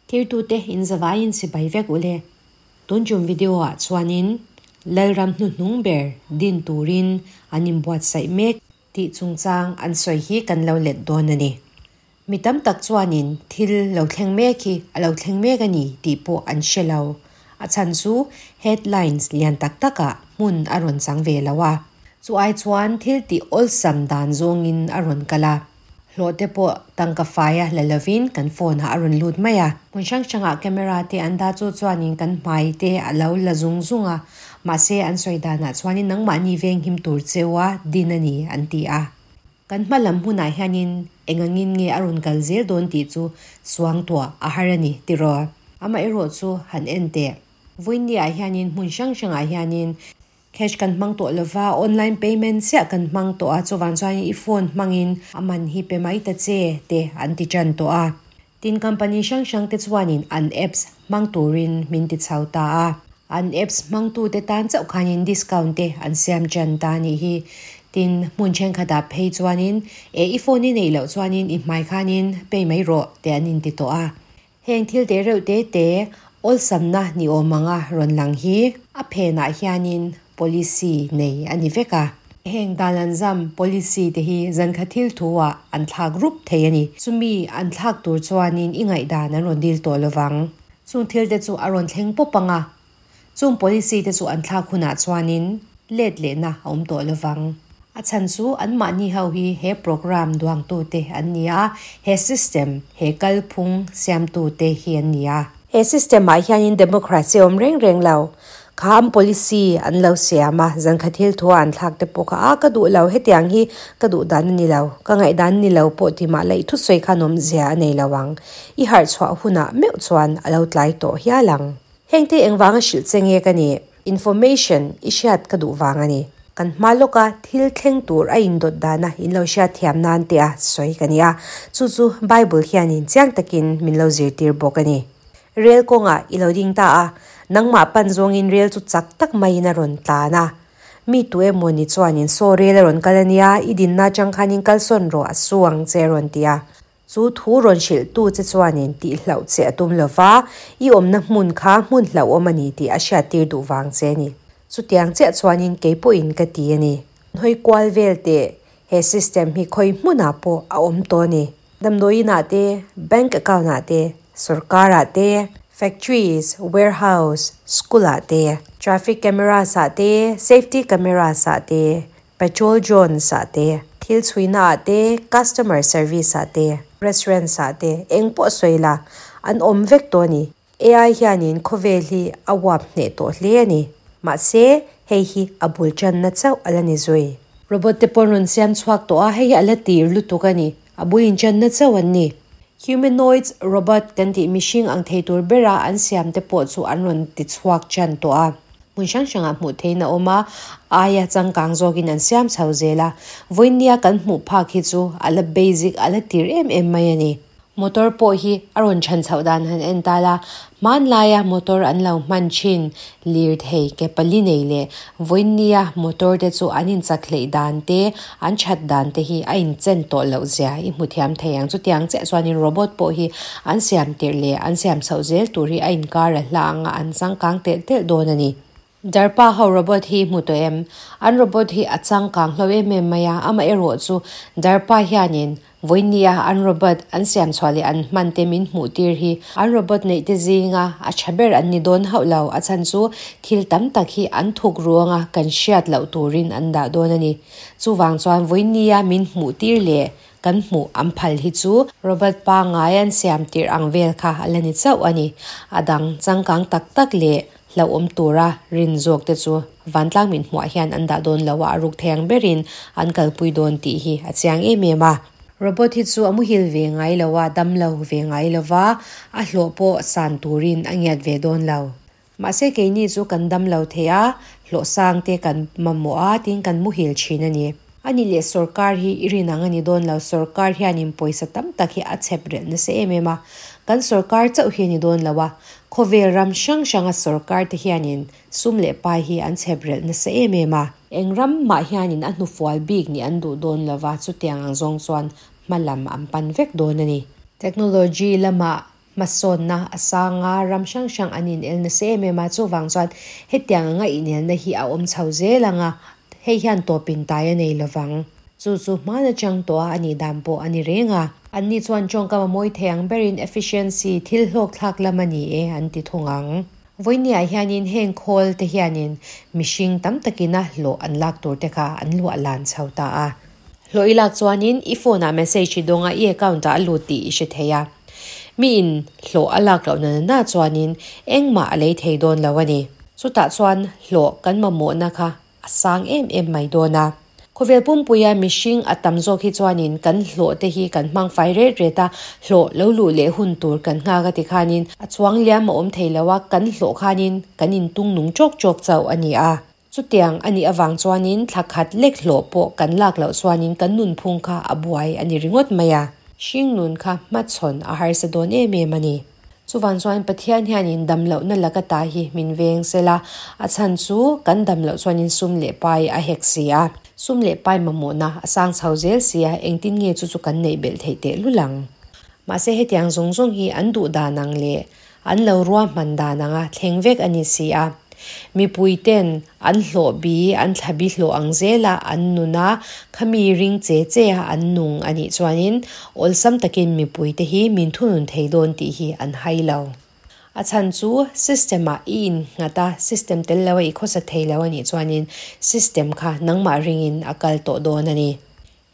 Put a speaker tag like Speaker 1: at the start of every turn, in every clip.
Speaker 1: Thirtute in zavaiin sipai vek ule. Tun tum video ah chuanin Lalram hnuhnung ber din turin an inbuatsaih mek tih chungchang an sawi hi kan lo let dawn a ni. Mi tam tak chuanin thil lo thleng mek hi a lo thleng mek a ni tih pawh an hre lo. A chhan chu headlines lian tak takah hmun a rawn chang ve lo a. Chu ai chuan thil tih awlsam dan zawngin a rawn kal a. Hlawh te pawh tangka faia la lovin kan phone ah a rawn lut mai a. Hmun hrang hrangah camera te an dah chu chuanin kan hmai te a lo la zung zung a. Mahse an sawi danah chuanin nangmahni veng him tur cheua din a ni an ti a. Kan hma lam hunah hianin eng angin nge a rawn kal zel dawn tih chu suang tuah a har a ni tiraw? Amaherawh chu han en teh. Vawiinniah hianin hmun hrang hrangah hianin cash kan hmang tawh lova, online payment chiah kan hmang tawh a, chuvang chuanin i phone hmangin a man hi pe mai ta che te an ti tan tawh a. Tin company hrang hrang te chuanin an apps hmang turin min ti chho ta a. An apps hmangtute tan chauh khanin discount te an siam tan ta a nih hi. Tin, hmun thenkhatah phei chuanin e i phone i neih loh chuanin i hmai khanin pay mai rawh te an inti tawh a. Heng thil te reuh te te awlsamna ni awm anga rawn lang hi a phenah hianin policy nei a ni vek a. Heng dan an zam policy te hi zankhat thil thu ah an thlak rup thei a ni. Chumi an thlak tur chuanin i ngaihdan an rawn dil tawh lovang. Chung thil te chu a rawn thleng pawp ang a. Chung policy te chu an thlak hunah chuanin let lehna a awm tawh lovang. A chhan chu anmahni ho hi he program duangtute an ni a, he system, he kalphung siamtute hi an ni a. He system ah hianin democracy a awm reng reng lo. Kha an policy an lo siam a, zankhat thil thu a an thlak te pawh kha a ka duh lo, hetiang hi ka duh dan a ni lo, ka ngaihdan a ni lo pawh ti mah la i thusawi khan awmzia a nei lo ang. I harh chhuah hunah meuh chuan a lo tlai tawh hial ang. Hengte engvanga hrilh che nge ka nih? Information i hriat ka duh vang a ni. Kan hma lawka thil thleng tur a indawt dana in lo hriat thiam nan tia sawi ka ni a, chu chu Bible hianin chiang takin min lo zirtir bawk a ni. Rel kawngah i lo ding ta a, nangmah pan zawngin rel chu chak tak maiin a rawn tlan a. Mi tu emaw ni chuanin saw rel a rawn kal a nia, i dinna atang khanin kalsawn rawh a su ang che a rawn ti a. Chu thu rawn hrilhtu che chuanin tihhlauh che a tum lova, i awmna hmun kha hmun hlauhawm a ni tih a hriattir duh vang che a ni. Chutiang chiah chuanin kei pawhin ka ti a ni. Hawi kual vel teh, he system hi khawi hmunah pawh a awm tawh a ni. Damdawiinah te, bank account-ah te, sorkarah te, factories, warehouse, school-ah te, traffic cameras-ah te, safety cameras-ah te, Petrol drones ah te, thil chhuina ah te, customer service ah te, restaurants ah te eng pawh sawi la, an awm vek tawh a ni. AI hianin khawvel hi a uap hneh tawh hle a ni. Mahse, hei hi a bul tanna chauh a la ni zui. Robot te pawh rawn siam chhuak tawh a, hei hi a la tir lutuk a ni. A bul inchanna chauh an ni. Humanoids robot kan tih mihring ang thei tur bera an siam te pawh chu an rawn ti chhuak tan tawh a. Hmun hrang hrangah hmuh theihin a awm a, aia changkang zawkin an siam chho zel a. Vawinia kan hmuh phak hi chu a la basic, a la tir em em mai a ni. Motor pawh hi a rawn chhan chhoh dan han en ta la, hmanlaia motor an lo hman thin lirthei ke pali nei leh vawinia motor te chu an inchak hleih dan te, an that dan te hi a inchen tawh loh zia i hmu thiam thei ang. Chutiang chiah chuanin robot pawh hi an siam tirh leh an siam chhoh zel tur hi a inkar a hla anga an changkang telh telh dawn a ni. Darpa ho robot hi hmu tawh em? An robot hi a changkang hlo em em mai a, amaherawh chu Darpa hianin vawinia an robot an siam chhuah leh an hman te min hmuh tir hi an robot neih te zinga a tha ber an ni dawn hauh lo, a chhan chu thil tam tak hi an thuk ruanga kan hriat loh turin an dah dawn a ni. Chuvang chuan vawinia min hmuh tir leh Kan hmuh an phal hi chu Robert pangngai an siam tirh ang vel kha a la ni chauh a ni. A dang changkang tak tak leh hlauhawm tura rin zawk te chu vantlang min hmuah hian an dah dawn lo a, a ruk thei ang berin an kalpui dawn tih hi a chiang em em a. Robot hi chu a muhil ve ngai lo a, dam lo ve ngai lo va, a hlawh pawh san turin a ngiat ve dawn lo. Mahse keini chu kan dam lo thei a, hlawh sang te kan mamawh a tiin kan muhil thin a ni. A ni leh sorkar hi i rin ang a ni dawn lo, sorkar hianin pawisa tam tak hi a chhep relh nasa em em a, kan sorkar chauh hi a ni dawn lo a, khawvel ram hrang hranga sorkar te hianin sum leh pai hi an chhep relh nasa em em a. Eng ram mah hianin a hnufual bik nih an duh dawn lo va, chutiang ang zawng chuan. hma lam an pan vek dawn a ni. Technology lamah hmasawnna a sang a, ram hrang hrang an inel nasa em em a, chuvang chuan hetiang anga inelna hi a awm chho zel ang a, hei hian tawpin tai a nei lovang. Chu chu hman atang tawh a a nih dan pawh a ni reng a. Anni chuan tawngkam a mawi thei ang berin efficiency, thil hlawk thlak lam a ni e an ti thung ang. Vawinia hianin heng khawl te hianin mihring tam takina hlawh an lak tur te kha an luah lan chho ta a. Hlawh i lak chuanin i phone ah message i dawng a, i account ah a lut tih i hre thei a. Miin hlawh a lak loh na na chuanin engmah a lei thei dawn lo a ni. Chutah chuan hlawh kan mamawhna kha a sang em em mai dawn a. Khawvel pumpuia mihring a tam zawk hi chuanin kan hlawh te hi kan hmang fai ret ret a, hlawh lo luh leh hun tur kan nghak a ti khanin a chuang liam a awm thei lo a, kan hlawh khanin kan intung nung chawk chawk chauh a ni a. Chutiang a nih avang chuanin thla khat lek hlawh pawh kan lak loh chuanin kan nunphung kha a buai a ni ringawt mai a, hringnun kha hmachhawn a harsa dawn em em a ni. Chuvang chuan Pathian hianin dam lohna laka ta hi min veng sela, a chhan chu kan dam loh chuanin sum leh pai a hek si a, sum leh pai mamawhna a sang chho zel si a, engtin nge chu chu kan neih belh theih tehlul ang? Mahse hetiang zawng zawng hi an duh dan ang leh An lo ruahman dan anga thleng vek a ni si a. Mipuiten an hlawh bi, an thla bi hlawh ang zela an nun a, khami ring che che a an nung a nih chuanin awlsam takin mipuite hi min thunun thei dawn tih hi an hai lo. A chhan chu system ah i innghat a, system tel lo a i khawsa thei lo a nih chuanin system kha nangmah ringin a kal tawh dawn a ni.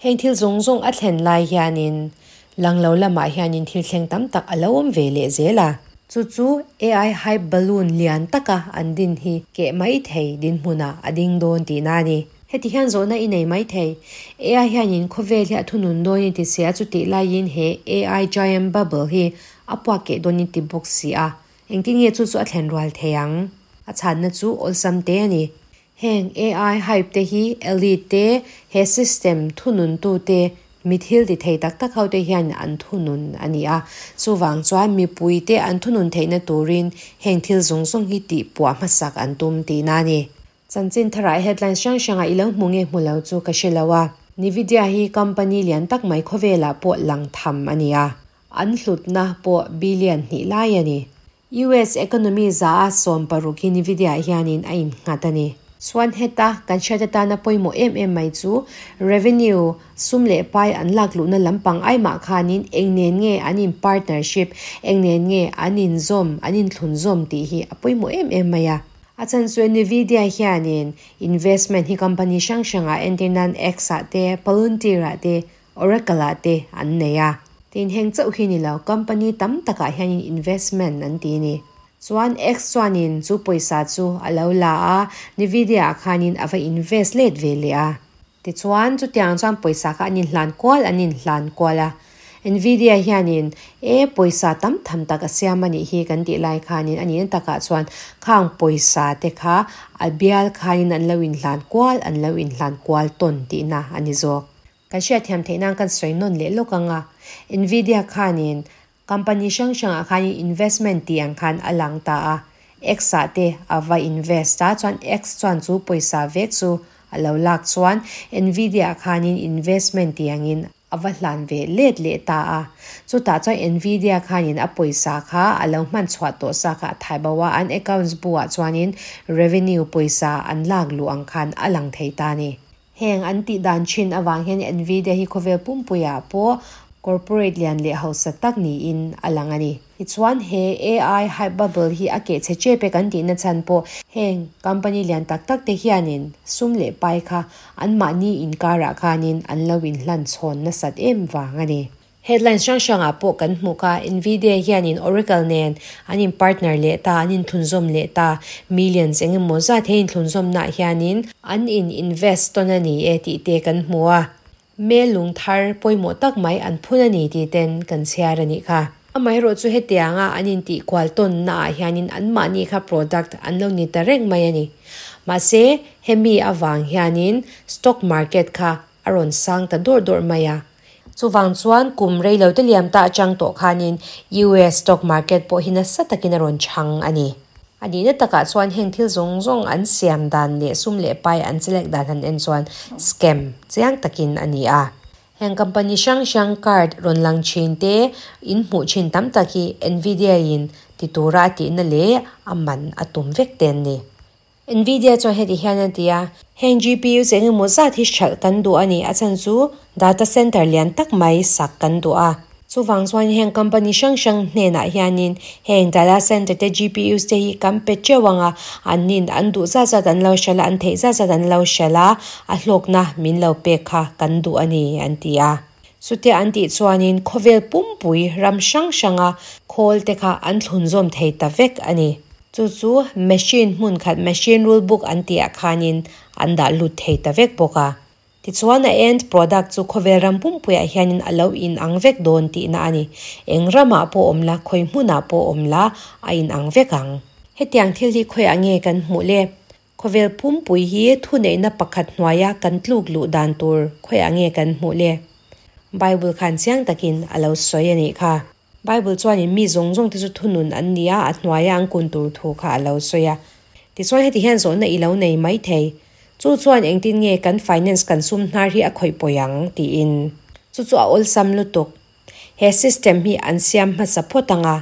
Speaker 1: Heng thil zawng zawng a thlen lai hianin lang lo lamah hianin thil thleng tam tak a lo awm ve leh zel a. Chu chu AI hype balloon lian taka an din hi keh mai thei dinhmunah a ding dawn tihna a ni. Heti hian zawhna i nei mai thei. AI hianin khawvel hi a thunun dawn i ti si a, chutih laiin he AI giant bubble hi a puak keh dawn i ti bawk si a. Engtin nge chu chu a thlen rual thei ang? A chhanna chu awlsam te a ni. Heng AI hype te hi elite te, he system thununtu te, mi thil ti thei tak tak ho te hian an thunun a ni a. Chuvang chuan mipui te an thunun theihna turin heng thil zawng zawng hi tih puah hmasak an tum tihna a ni. Chanchin tharah headlines hrang hrangah i lo hmu nge hmu lo chu ka hre lo a. Nvidia hi company lian tak mai khawvelah pawh lang tham a ni a. An hlutna pawh billion hnih lai a ni. US economy za a 60 hi Nvidia hianin a innghat a ni. Chuan heta kan hriat atana pawimawh em em mai chu revenue, sum leh pai an lak luhna lampang aimah khanin eng nen nge an in partnership, eng nen nge an inzawm, an inthlunzawm tih hi a pawimawh em em mai a. A chhan chu Nvidia hianin investment hi company hrang hrangah entirnan X ah te, Palantir ah te, Oracle ah te an nei a. Tin heng chauh hi ni lo, company tam takah hianin investment an ti a ni. Chuan X chuanin chu pawisa chu a lo la a, Nvidia ah khanin a va invest let ve leh a. Tichuan chutiang chuan pawisa kha an inhlan kual an inhlan kual a. Nvidia hianin e pawisa tam tham tak a siam a nih hi kan tih lai khanin a nihna takah chuan khang pawisa te kha a bial khanin an lo inhlan kual an lo inhlan kual tawn tihna a ni zawk. Kan hriatthiam theih nan kan sawi nawn leh lawk ang a, Nvidia khanin company hrang hrangah khanin investment tih ang khan a lang ta a, X ah te a va invest a, chuan X chuan chu pawisa vek chu a lo lak chuan Nvidia khanin investment tih angin a va hlan ve let leh ta a, chutah chuan Nvidia khanin a pawisa kha a lo hman chhuah tawh sa kha a thai bo a, an accounts bu ah chuanin revenue pawisa an lak luh ang khan a lang thei ta a ni. Heng an tih dan thin avang hian Nvidia hi khawvel pumpuiah pawh corporate lian leh hausa tak niin a lang a ni. Tichuan he AI hype bubble hi a keh chhe chep e kan tihna chhan pawh heng company lian tak tak te hianin sum leh pai kha anmahni inkarah khanin an lo inhlan chhawn nasat em vang a ni. Headlines hrang hrangah pawh kan hmuh kha, Nvidia hianin Oracle nen an in partner leh ta, an inthlunzawm leh ta, millions eng emaw zat he inthlunzawmnaah hianin an in invest tawn a ni e tih te kan hmu a, mail lung thar pawimawh tak mai an phun a ni tih ten kan chhiar a nih kha. Amaherawh chu hetianga an intih kual tawnnaah hianin anmahni kha product an lo ni ta reng mai a ni. Mahse, hemi avang hianin stock market kha a rawn sang ta dawrh dawrh mai a. Chuvang chuan kum rei lo te liam ta atang tawh khanin US stock market pawh hi nasa takin a rawn chhang a ni. A nihna takah chuan heng thil zawng zawng an siam dan leh sum leh pai an chelek dan han en chuan scam chiang takin a ni a. Heng company hrang hrang card rawn lang thin te in hmuh thin tam tak hi Nvidia in ti tura a tihna leh a man a tum vek te an ni. Nvidia chuan heti hian a ti a, Heng GPUs eng emaw zat hi hralh kan duh a ni, a chhan chu data center lian tak mai sak kan duh a. Chuvang chuan heng company hrang hrang hnenah hianin heng data center te GPUs te hi kan pe teuh ang a, an nin an duh zat zat an lo hralh a, an theih zat zat an lo hralh a, a hlawkna min lo pek kha kan duh a ni an ti a. Chutia an tih chuanin khawvel pumpui ram hrang hranga khawl te kha an thlunzawm thei ta vek a ni. Chu chu machine hmun khat machine rule book an tihah khanin an dah lut thei ta vek bawk a. Tichuan a end product chu khawvel ram pumpuiah hianin a lo inang vek dawn tihna a ni. Eng ramah pawh awm la, khawi hmunah pawh awm la, a inang vek ang. Hetiang thil hi khawiah nge kan hmuh le? Khawvel pumpui hi thuneihna pakhat hnuaia kan tluk luh dan tur khawiah nge kan hmuh le? Bible khan chiang takin a lo sawi a nih kha. Bible chuanin mi zawng zawng te chu thunun an ni a, a hnuaia an kun tur thu kha a lo sawi a. Tichuan heti hian zawhna i lo nei mai thei. Chu chuan engtin nge kan finance kan sum hnar hi a khawih pawi ang? tiin. Chu chu a awlsam lutuk. He system hi an siam hmasa phawt ang a.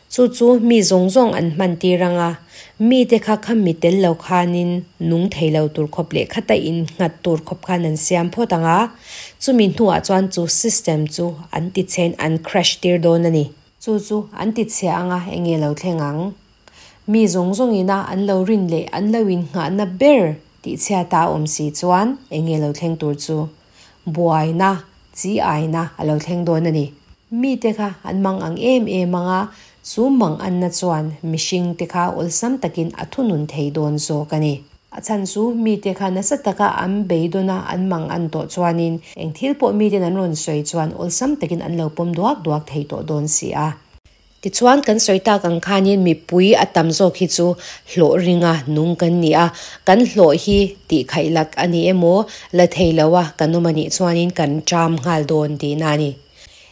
Speaker 1: Chu chu mi zawng zawng an hman tir ang a. Mite kha kha mi tel lo khanin nung thei lo tur khawp leh khata innghat tur khawp khan an siam phawt ang a. Chumi hnuah chuan chu system chu an ti chhen an crash tir dawn a ni. Chu chu an ti chhia ang a enge lo thleng ang. Mi zawng zawng ina an lo rin leh an lo innghahna ber tih chhia ta a awm si chuan enge lo thleng tur chu buaina, chi aina a lo thleng dawn a ni. Mite kha an mang ang em em ang a, chu mang anna chuan mihringte kha awlsam takin a thunun thei dawn zawk a ni. A chhan chu mite kha nasa taka an beidawn a, an mang an tawh chuanin eng thil pawh miten an rawn sawi chuan awlsam takin an lo pawm duak duak thei tawh dawn si a. Tichuan kan sawi tak ang khanin mipui a tam zawk hi chu hlawh ringa nung kan ni a, kan hlawh hi tih khaih lak a ni emaw la thei lo a kan awm a nih chuanin kan ṭam nghal dawn tihna a ni.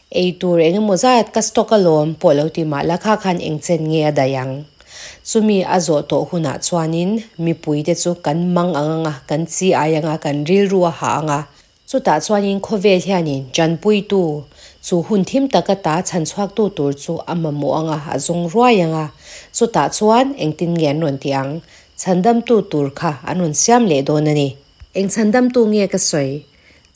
Speaker 1: Ei tur eng emaw zat ka stock alawm pawh lo ti mah la kha khan eng chen nge a daih ang. Chumi a zawh tawh hunah chuanin mipuite chu kan mang ang ang a, kan chi ai ang a, kan rilru a hah ang a. Chutah chuanin khawvel hianin tanpuitu, chu hun thim taka ta chhan chhuaktu tur chu a mamawh ang a, a zawng ruai ang a. Chutah chuan engtin nge an rawn ti ang? Chhandamtu tur kha an rawn siam leh dawn a ni. Eng chhandamtu nge ka sawi?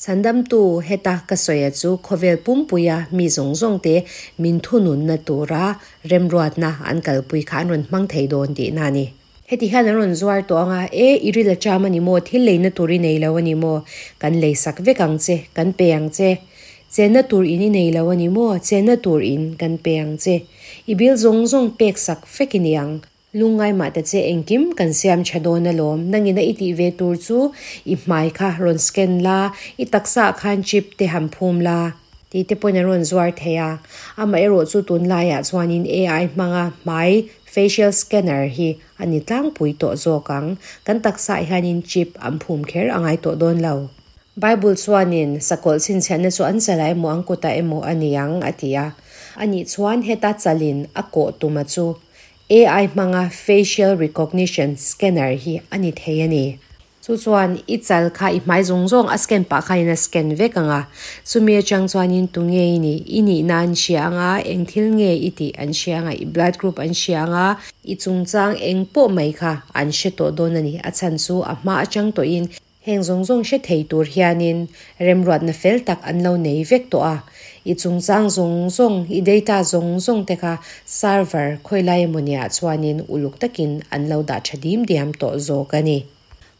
Speaker 1: Chhandamtu heta ka sawi a chu khawvel pumpuia mi zawng zawngte min thununna tura remruatna an kalpui kha an rawn hmang thei dawn tihna a ni. Heti hian an rawn zuar tawh ang a, E, i ril a cham a ni maw? Thil leina tur i nei lo a ni maw? Kan lei sak vek ang che, kan pe ang che. Chenna tur in i nei lo a ni maw? Chenna tur in kan pe ang che. I bill zawng zawng pek sak vek i ni ang. Lungngai mah ta che, engkim kan siam tha dawn alawm. Nangina i tih ve tur chu i hmai kha rawn scan la, i taksa ah khan chip te han phum la. Tih te pawhin an rawn zuar thei a. Amaherawh chu tunlaiah chuanin AI hmanga hmai Facial scanner hi a ni tlangpui tawh zawk ang. Kan taksaah hianin chip an phum kher a ngai tawh dawn lo. Bible chuanin sakawlh chhinchhiahna chu an chalah emaw an kutah emaw a ni ang a ti a. Anih chuan heta chalin a kawh tuma chu AI hmanga facial recognition scanner hi a ni thei a ni. Chu chuan i chal kha i hmai zawng zawng a scan pah khanin a scan vek ang a, chumi atang chuanin tunge i nih, i nihna an hria ang a, eng thil nge i tih an hria ang a, i blood group an hria ang a, i chungchang eng pawh mai kha an hre tawh dawn a ni. A chhan chu a hma atang tawhin heng zawng zawng hre thei tur hianin remruatna fel tak an lo nei vek tawh a, i chungchang zawng zawng, i data zawng zawng te kha server khawilai emawniah chuanin uluk takin an lo dah tha dim diam tawh zawk a ni.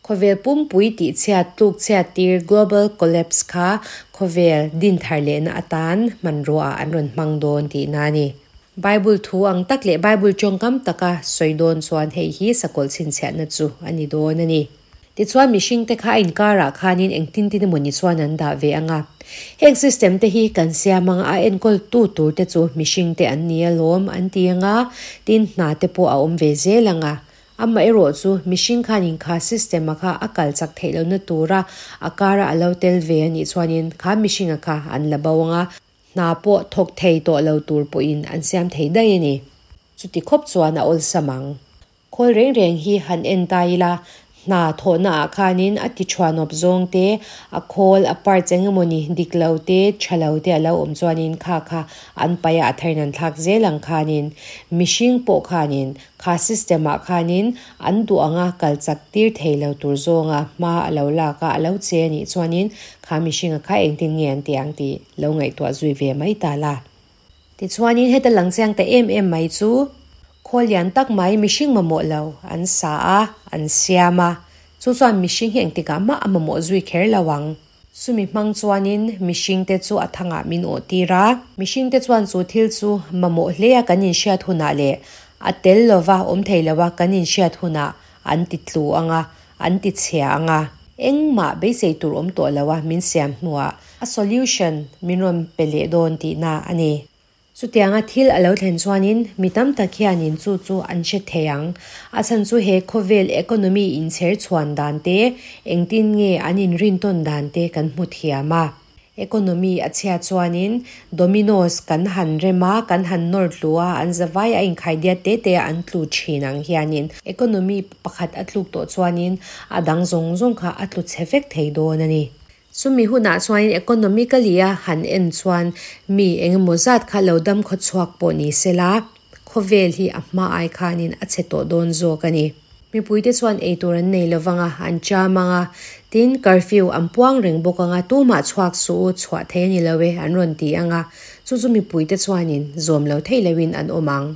Speaker 1: Khawvel pumpui tihchhiat tlukchhiat tir Global Collapse kha khawvel dinthar lehna atan hmanruaah an rawn hmang dawn tihna a ni. Bible thu ang tak leh Bible tawngkam taka sawi dawn chuan hei hi sakawlh chhinchhiahna chu a ni dawn a ni. Tichuan mihringte kha a inkarah khanin engtin tin emaw ni chuan an dah ve ang a. Heng system te hi kan siam ang a enkawltu tur te chu mihringte an ni alawm an ti ang a, tin hna te pawh a awm ve zel ang a. Amaherawh chu mihring khanin kha system a kha a kal chak theih lohna tura a kara a lo tel ve a nih chuanin kha mihringa kha an la bo ang a, hna pawh thawk thei tawh lo tur pawhin an siam thei daih a ni. Chuti khawp chuan a awlsam ang. Khawl reng reng hi han en ta ila, Hna thawhna ah khanin a ti thuanawp zawng te, a khawl, a parts eng emawni dik lo te, tha lo te a lo awm chuanin kha kha an paih a, a tharin an thlak zel ang khanin mihring pawh khanin kha system ah khanin an duh anga kal chak tir thei lo tur zawnga hma a lo lak a, a lo che a nih chuanin kha mihringa kha engtin nge an tih ang tih lo ngaihtuah zui ve mai ta la. Tichuanin heta lang chiang ta em em mai chu khawl lian tak mai mihring mamawh lo an sa a, an siam a, chu chuan mihring hi engtikah mah a mamawh zui kher lo ang. Chumi hmang chuanin mihringte chu a thangah min awh tir a, mihringte chuan chu thil chu mamawh hle a kan inhriat hunah leh a tel lova awm thei loa kan inhriat hunah an ti tlu ang a, an ti chhia ang a. Engmah beisei tur awm tawh lo a min siam hnuah a solution min rawn pe leh dawn tihna a ni. Chutianga thil a lo thlen chuanin mi tam tak hianin chu chu an hre thei ang. A chhan chu he khawvel economy inchher chhuan dan te, engtin nge an inrintawn dan te kan hmu thiam a. Economy a chhia chuanin Dominoes kan han rem a, kan han nawr tlu a, an zavai a inkhaidiat te te a an tlu thin ang hianin economy pakhat a tluk tawh chuanin a dang zawng zawng kha a tlu chhe vek thei dawn a ni. Chumi hunah chuanin economically a han en chuan mi engemaw zat kha lo dam khaw chhuak pawh ni sela khawvel hi a hma ai khanin a chhe tawh dawn zawk a ni. Mipuite chuan eitur an nei lovang a, an cham ang a, tin, curfew an puang reng bawk ang a, tumah chhuak suh u, chhuah thei a ni lo e, an rawn ti ang a, chu chu mipuite chuanin zawm lo theih loin an awm ang.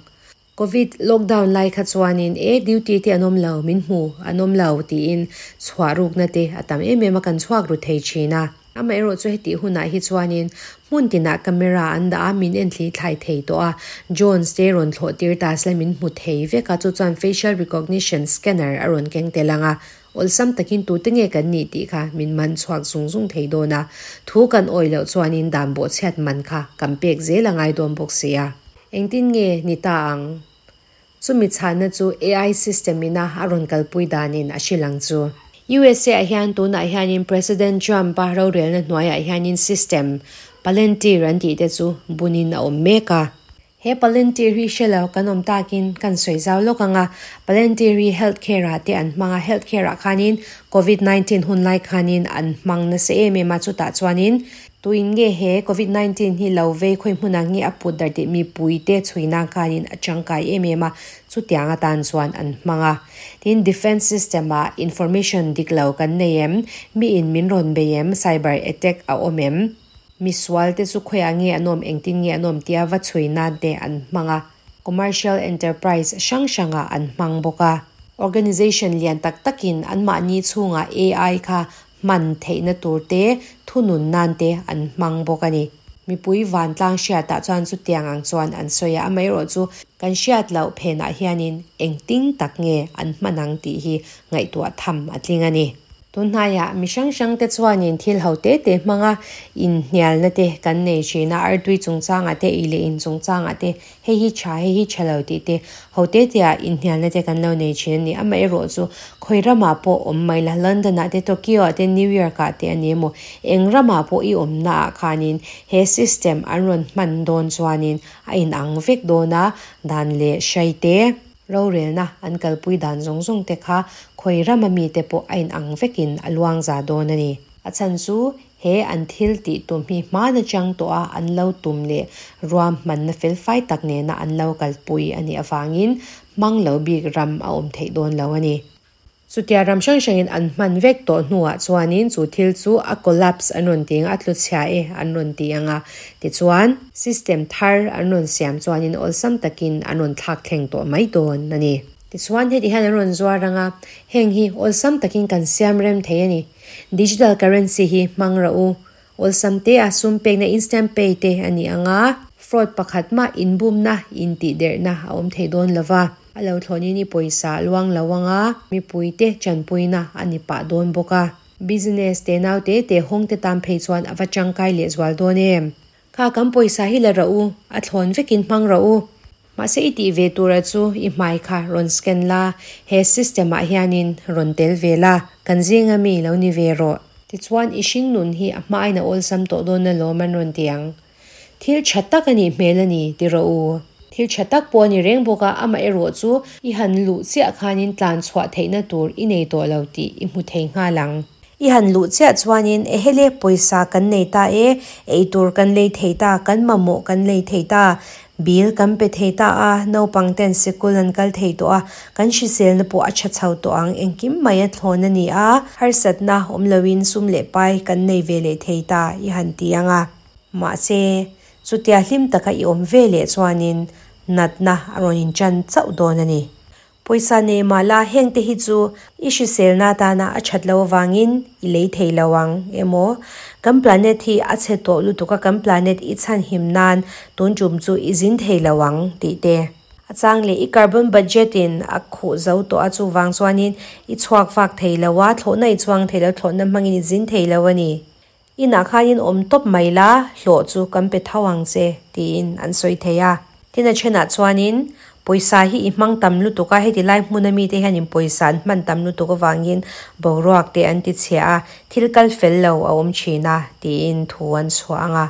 Speaker 1: Covid lockdown lai kha chuanin e duty te an awm lo, min hmu an awm lo tiin chhuah rukna te a tam em em a, kan chhuak ru thei thin a. Amaherawh chu hetih hunah hi chuanin hmun tinah camera an dah a, min enthli thlai thei tawh a, Jones te rawn thlawh tir ta sela min hmu thei vek a, chu chuan facial recognition scanner a rawn keng tel ang a, awlsam takin tute nge kan nih tih kha min man chhuak zung zung thei dawn a, thu kan awih loh chuanin dan bawhchhiat man kha kan pek zel a ngai dawn bawk si a. Engtin nge ni ta ang? Chumi chhanna chu AI system ina a rawn kalpui danin a hrilh ang chu. USA ah hian tunah hianin President Trump-a rorelna hnuaiah hianin system, Palantir an tih te chu bunin a awm mek a. He Palantir hi hre lo kan awm takin kan sawi zau lawk ang a, Palantir hi health care ah te an hmang a, health care ah khanin Covid 19 hun lai khanin an hmang nasa em em a, chutah chuanin Tuin nge he Covid 19 hi lo vei khawi hmunah nge a put darh tih mipuite chhuina khanin a tangkai em em a, chutiang atan chuan an hmang a. Tin, defence system ah information dik lo kan nei em? Mi in min rawn bei em? Cyber attack a awm em? Misual te chu khawiah nge an awm, engtin nge an awm tia va chhui nan te an hmang a. Commercial enterprise hrang hrangah an hmang bawk a. Organization lian tak takin anmahni chhungah AI kha hman theihna tur te, thunun nan te an hmang bawk a ni. Mipui vantlang hriatah chuan chutiang ang chuan an sawi a, amaherawhchu kan hriat loh phenah hianin engtin tak nge an hman ang tih hi ngaihtuah tham a tling a ni. Tunhnaiah mi hrang hrang te chuanin thil ho te te hmanga inhnialna te kan nei thin a, artui chungchangah te, ei leh in chungchangah te Hei hi tha, hei hi tha lo tih te ho te te ah inhnialna te kan lo nei thin a ni. Amaherawhchu khawi ramah pawh awm mai la, London ah te, Tokyo ah te, New York ah te a ni emaw, eng ramah pawh i awmna ah khanin he system an rawn hman dawn chuanin a inang vek dawn a, dan leh hrai te, rorelna an kalpui dan zawng zawng te kha khawi rama mite pawh a inang vekin a luang za dawn a ni. A chhan chu He an thil tih tum hi hman atang tawh a an lo tum leh ruahmanna felfai tak nena an lo kalpui a nih avangin hmang lo bik ram a awm theih dawn lo a ni. Chutia ram hrang hrangin an hman vek tawh hnuah chuanin chu thil chu a collapse an rawn ti ang a, a tlu chhia e an rawn ti ang a, tichuan system thar an rawn siam chuanin awlsam takin an rawn thlak thleng tawh mai dawn a ni. Tichuan heti hian an rawn zuar ang a, heng hi awlsam takin kan siam rem thei a ni. Digital currency hi hmang rawh u. Awlsam te a sum pekna instant pay te a ni ang a, fraud pakhat mah inbumna, intihderhna a awm thei dawn lo va. A lo thlawnin i pawisa a luang lo ang a, mipuite tanpuina a ni pah dawn bawk a. Business te nau te te hawng te tan phei chuan a va tangkai lehzual dawn em? Kha kan pawisa hi la rawh u, a thlawn vekin hmang rawh u. Mahse i tih ve tura chu i hmai kha rawn scan la, he system ah hianin rawn tel ve la, kan zinga mi lo ni ve rawh. Tichuan i hring nun hi a hmain a awlsam tawh dawn alawm an rawn ti ang. Thil tha tak a nih hmel a ni ti rawh u. Thil tha tak pawh a ni reng bawk a, amaherawh chu i han luh chiah khanin tlan chhuah theihna tur i nei tawh lo tih i hmu thei nghal ang. I han luh chiah chuanin ehele pawisa kan nei ta e, eitur kan lei thei ta, kan mamawh kan lei thei ta, bill kan pe thei ta a, naupang ten sikul an kal thei tawh a, kan hriselna pawh a tha chho tawh ang, engkim mai a thlawn a ni a, harsatna awm loin sum leh pai kan nei ve leh thei ta i han ti ang a. Mahse, chutia hlim taka i awm ve leh chuanin natna a rawn inchan chauh dawn a ni. Pawisa nei mah la heng te hi chu i hriselna atana a that loh avangin i lei thei lo ang emaw? Kan planet hi a chhe tawh lutuk a, kan planet i chhan him nan tun tum chu i zin thei lo ang tih te. A chang leh i carbon budget in a khuh zo tawh a, chuvang chuanin i chhuak vak thei lo a, thlawhna i chuang thei lo, thlawhna hmangin i zin thei lo a ni. Inah khanin awm tawp mai la, hlawh chu kan pe tho ang che, tiin an sawi thei a. Tin a thenah chuanin, Pawisa hi i hmang tam lutuk a, heti lai hmuna mite hianin pawisa an hman tam lutuk avangin boruak te an ti chhia a, thil kal fel lo a awm thin a, tiin thu an chhuah ang a.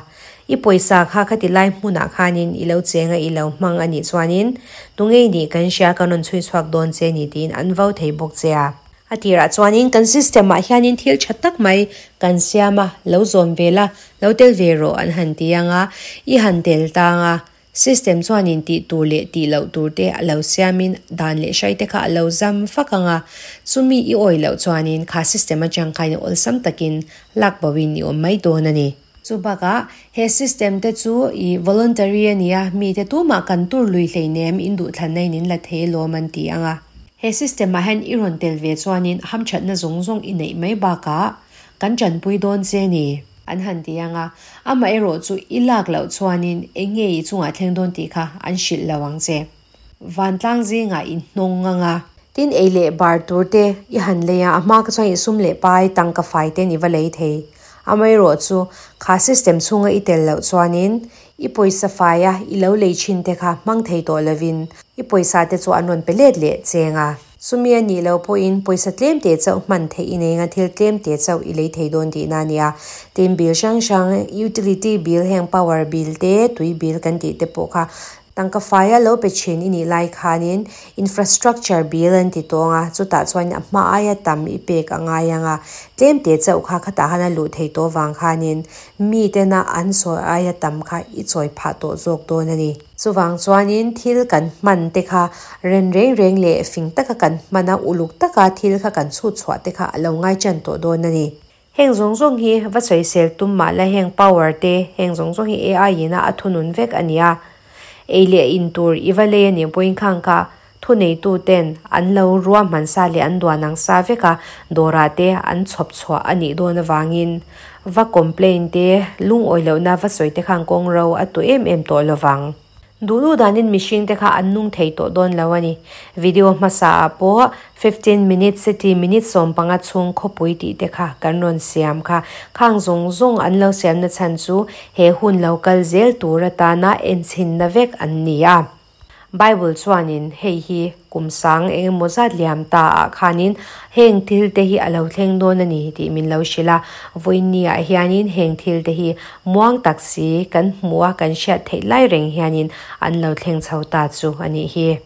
Speaker 1: I pawisa kha khati lai hmunah khanin i lo cheng a, i lo hmang a nih chuanin, Tunge i nih kan hria, kan rawn chhui chhuak dawn che ni, tiin an vo thei bawk che a. A tirah chuanin kan system ah hianin thil tha tak mai kan siam a, lo zawm ve la, lo tel ve rawh an han ti ang a, i han tel tang a, system chuanin tih tur leh tih loh tur te a lo siamin dan leh hrai te kha a lo zam fak ang a, chumi i awih loh chuanin kha system atang khain awlsam takin lak bo in i awm mai dawn a ni. Chu bakah he system te chu i voluntary a ni a, mite tumah kan tur lui hleinem in duhthlanna in in la thei alawm an ti ang a. He system ah hian i rawn tel ve chuanin hamthatna zawng zawng i neih mai bakah kan tanpui dawn che ni. An han ti ang a, amaherawh chu i lak loh chuanin eng nge i chungah thleng dawn tih kha an hrilh lo ang che. Vantlang zingah i hnawng ang a. Tin ei leh bar tur te i han lei a, a hma kha chuan i sum leh pai tangka fai ten i va lei thei. Amaherawh chu kha system chhunga i tel loh chuanin I pawisa faia i lo lei thin te kha hmang thei tawh lovin i pawisa te chu an rawn pe let leh cheng a. Chumi a nih loh pawhin pawisa tlem te chauh hman theih i nei anga thil tlem te chauh i lei thei dawn tihna a nia. Tin bill hrang hrang, utility bill heng power bill te, tui bill kan tih te pawh kha Tangka faia lo pe thin i nih lai khanin infrastructure bill an ti tawng a, chutah chuan a hma aia tam i pek a ngai ang a, tlem te chauh kha khatah khan a luh thei tawh vang khanin mi tena an sawi aia tam kha i chawi phah tawh zawk dawn a ni. Chuvang chuanin thil kan hman te kha ren reng reng leh fing taka kan hman a, uluk taka thil kha kan chhut chhuah te kha a lo ngai tan tawh dawn a ni. Heng zawng zawng hi va sawisel tum mah la heng power te heng zawng zawng hi AI in a a thunun vek a nia. Ei leh in tur i va lei a nih pawhin khang kha thuneitu ten an lo ruahman sa leh an duan ang sa vek a, dawrah te an chhawp chhuah a nih dawn avangin va complain te lungawi lohna va sawi te khan kawng ro a tu em em tawh lovang. Duh duh danin mihring te kha an nung thei tawh dawn lo a ni. Video hmasa ah pawh 15 minute city minute 15 chhung khawpui tih te kha kan rawn siam kha. Khang zawng zawng an lo siamna chhan chu he hun lo kal zel tur atana enchhinna vek an ni a. Bible chuanin hei hi kum sang eng emaw zat liam ta ah khanin heng thil te hi a lo thleng dawn a ni tih min lo hrilh a. Vawiinni ah hianin heng thil te hi Muang tak si kan hmuh a kan hriat theih lai reng hianin an lo thleng chho ta chu a nih hi.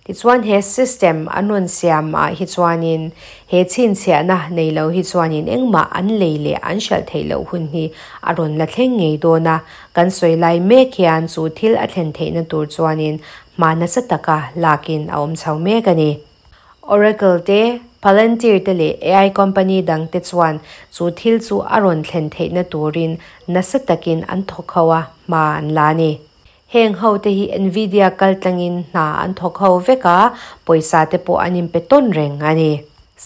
Speaker 1: Tichuan he system an rawn siam ah hi chuanin he chhinchhiahna nei lo hi chuanin engmah an lei leh an hralh theih loh hun hi a rawn la thleng ngei dawn a, kan sawi lai mek hian chu thil a thlen theihna tur chuanin hma nasa taka lakin a awm chho mek a ni. Oracle te, Palantir te leh AI company dang te chuan chu thil chu a rawn thlen theihna turin nasa takin an thawk ho a, hma an la a ni. Heng ho te hi Nvidia kaltlangin hna an thawk ho vek a, pawisa te pawh an inpe tawn reng a ni.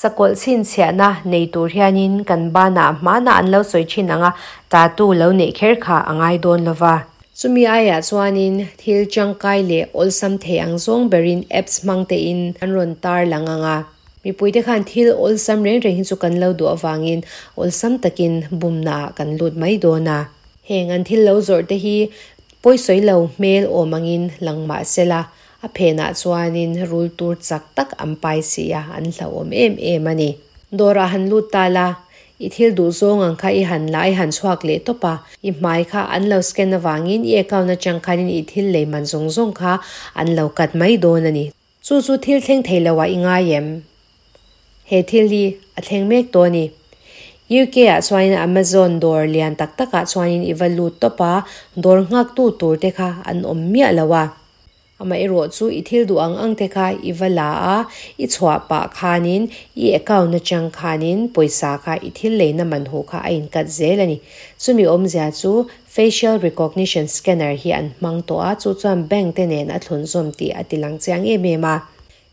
Speaker 1: Sakawlh chhinchhiahna nei tur hianin kan banah hmana an lo sawi thin ang a, tattoo lo neih kher kha a ngai dawn lova. Chumi aiah chuanin thil tangkai leh awlsam thei ang zawng berin apps hmang tein an rawn tar lang ang a. Mipuite khan thil awlsam reng reng hi chu kan lo duh avangin awlsam takin bumnaah kan lut mai dawn a. Heng an thil lo zawrh te hi pawisawi lo hmel awm angin lang mah sela, a phenah chuanin rul tur chak tak an pai si a, an hlauhawm em em a ni. Dawrah han lut ta la. I thil duh zawng ang kha i han la i han chhuak leh tawp a, i hmai kha an lo scan avangin i account atang khanin i thil lei man zawng zawng kha an lo cut mai dawn a ni. Chu chu thil thleng thei lo ah i ngai em? He thil hi a thleng mek tawh a ni. UK ah chuanin Amazon dawr lian tak tak ah chuanin i va lut tawp a, dawr nghaktu tur te kha an awm miah lo a. Amaherawh chu i thil duh ang ang te kha i va la a, i chhuah pah khanin i account atang khanin pawisa kha i thil leina man huh kha a inkat zel a ni. Chumi awmzia chu facial recognition scanner hi an hmang tawh a, chu chuan bank te nen a thlunzawm tih a ti lang chiang em em a.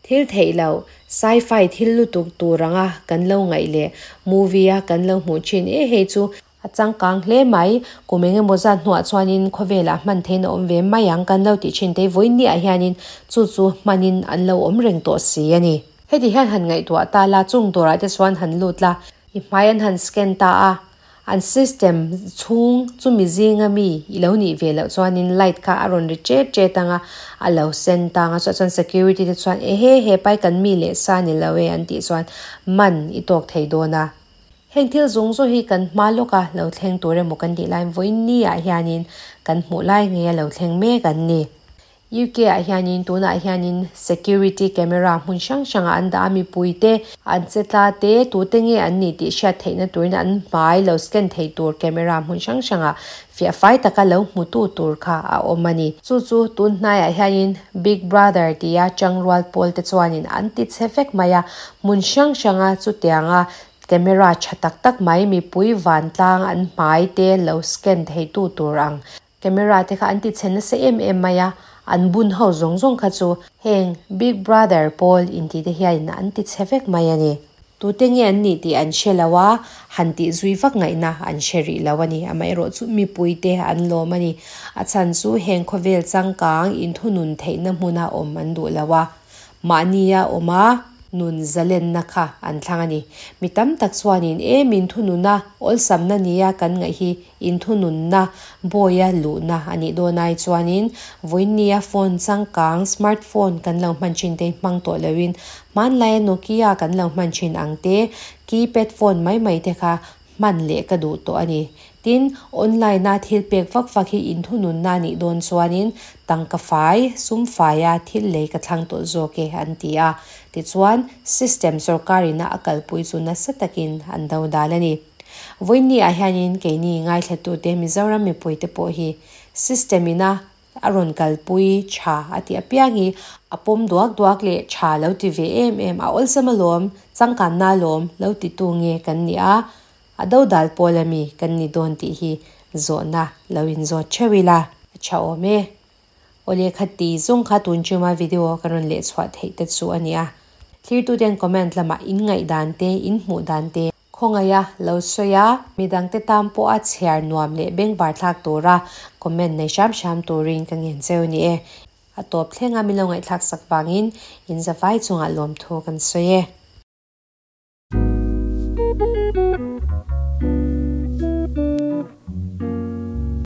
Speaker 1: Thil theih loh, sci-fi thil lutuk tur anga kan lo ngaih leh movie a kan lo hmuh thin e hei chu A changkang hle mai. Kum eng emaw zat hnuah chuanin khawvelah hman theiin a awm ve mai ang kan lo tih thin te vawiin hianin chu chu hmanin an lo awm reng tawh si a ni. Heti hian han ngaihtuah ta la, chung dawrah te chuan han lut la, i hmai an han scan ta a, an system chhung chumi zinga mi i lo nih ve loh chuanin light kha a rawn ri ṭet ṭet ang a, a lo sen tang a, chuah chuan security te chuan ehe he pai kan mi leh sa ni lo e an tih chuan man i tawk thei dawn a. Heng thil zawng zawng hi kan hma lawka lo thleng tur emaw kan tih laiin vawiin ni ah hianin kan hmuh lai ngei a lo thleng mek an ni. UK ah hianin tunah hianin security camera hmun hrang hrangah an dah a, mipui te an che tla te tute nge an nih tih hriat theihna turin an hmai lo scan thei tur camera hmun hrang hrangah fiah fai taka lo hmutu tur kha a awm a ni. Chu chu tun hnaiah hianin Big Brother tia changrual pawl te chuanin an ti chhe vek mai a, hmun hrang hranga chutianga Camera tha tak tak mai mipui vantlang an hmai te lo scan thei tu tur ang camera te kha an ti chhe nasa em em mai a, an bun ho zawng zawng kha chu heng Big Brother pawl intih te hianin an ti chhe vek mai a ni. Tute nge an nih tih an hre lo a, han tih zui vak ngaihna an hre rih lo a ni. Amaherawh chu mipui te an lawm a ni. A chhan chu heng khawvel changkang inthunun theihna hmuna awm an duh lo a. Mahnia awm a, nun zalenna kha an thlang a ni. Mi tam tak chuanin e min thununa awlsamna nia kan ngaih hi inthununna bawia luhna a nih dawn ai chuanin vawiinnia phone changkang smart phone kan lo hman thin te hmang tawh loin hmanlaia Nokia kan lo hman thin ang te keypad phone mai mai te kha hman leh ka duh tawh a ni. Tin, online-a thil pek vak vak hi inthununna a nih dawn chuanin tangka fai, sum faia thil lei ka thlang tawh zawk e an ti a. Tichuan, system sorkarina a kalpui chu nasa takin an do dal a ni. Vawiinni ah hianin keini ngaithlatute Mizoram mipuite pawh hi system-ina A rawn kalpui tha a tih apiang hi a pawm duak duak leh tha lo ti ve em em, a awlsam alawm, changkanna alawm lo ti tu nge kan ni a, a dodal pawl ami kan ni dawn tih hi zawhna lo inzawt theuh ila a tha awm e. Aw lehkha ti zawng kha tun chuma video ka rawn leh chhuah theih te chu a nia. Thlirtuten comment lamah in ngaihdan te, in hmuh dan te, Khawngaih a lo sawi a, midangte tan pawha chhiar nuam leh bengvar thlak tura comment nei hram hram turin ka ngen cheu ni e. A tawp thlenga min lo ngaihthlak sak vangin in zavai chungah lawmthu kan sawi e.